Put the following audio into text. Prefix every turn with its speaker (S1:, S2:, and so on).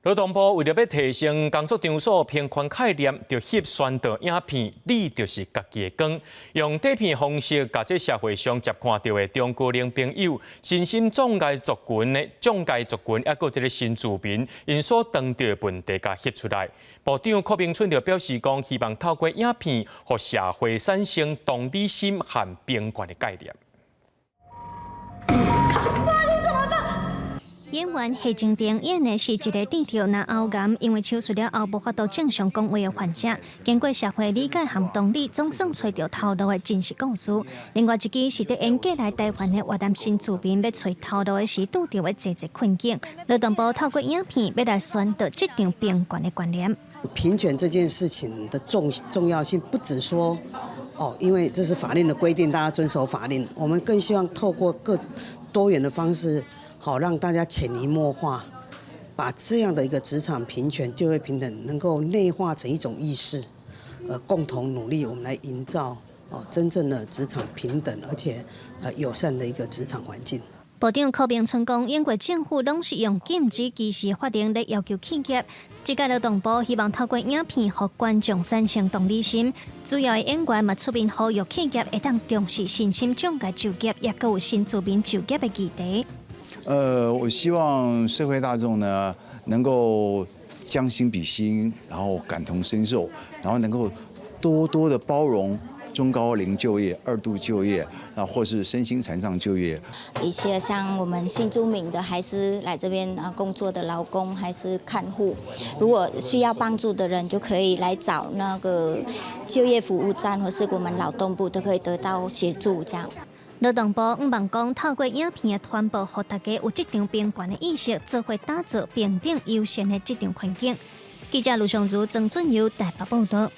S1: 勞動部為著欲提升工作場所平權概念，就翕宣導影片《你就是家己的光》，用短片方式，共這社會上捷看著的中高齡朋友、身心障礙族群的障礙族群，抑閣這个新住民，𪜶所當著的問題，共翕出來。部長柯銘春就表示講，希望透過影片，予社會產生同理心和平權的概念。
S2: 爸，你怎麼辦？
S3: 演員謝靜婷演的是一个得著咽喉癌，因為手術了後無法度正常講話的患者。經過社會理解和同理，總算揣著頭路的真實故事。另外一支是佇演過來台灣的越南新住民，欲揣頭路的時拄著的濟濟困境。勞動部透過影片，欲來宣導職場平權的觀念。
S4: 平權這件事情的重要性，不只說哦，因為這是法令的規定，大家遵守法令。我們更希望透過各多元的方式，好讓大家潛移默化，把這樣的一個職場平權、就業平等，能夠內化成一種意識，共同努力，我們來營造哦真正的職場平等，而且友善的一個職場環境。
S3: 部長柯銘春講，英國政府攏是用禁止歧視法令來要求企業。這屆勞動部希望透過影片，予觀眾產生同理心。主要的演員嘛出面呼籲企業會當重視身心障礙就業，抑閣有新住民就業的議題。
S5: 我希望社會大眾呢，能夠將心比心，然後感同身受，然後能夠多多的包容中高齡就業、二度就業，啊，或是身心殘障就業。
S6: 一些像我們新住民的，還是來這邊啊工作的勞工，還是看護，如果需要幫助的人，就可以來找那個就業服務站，或是我們勞動部，都可以得到協助。這樣。
S3: 勞動部向望講，透過影片的傳播，予大家有職場平權的意識，做伙打造平等友善的職場環境。記者盧尚如、曾俊佑台北報道。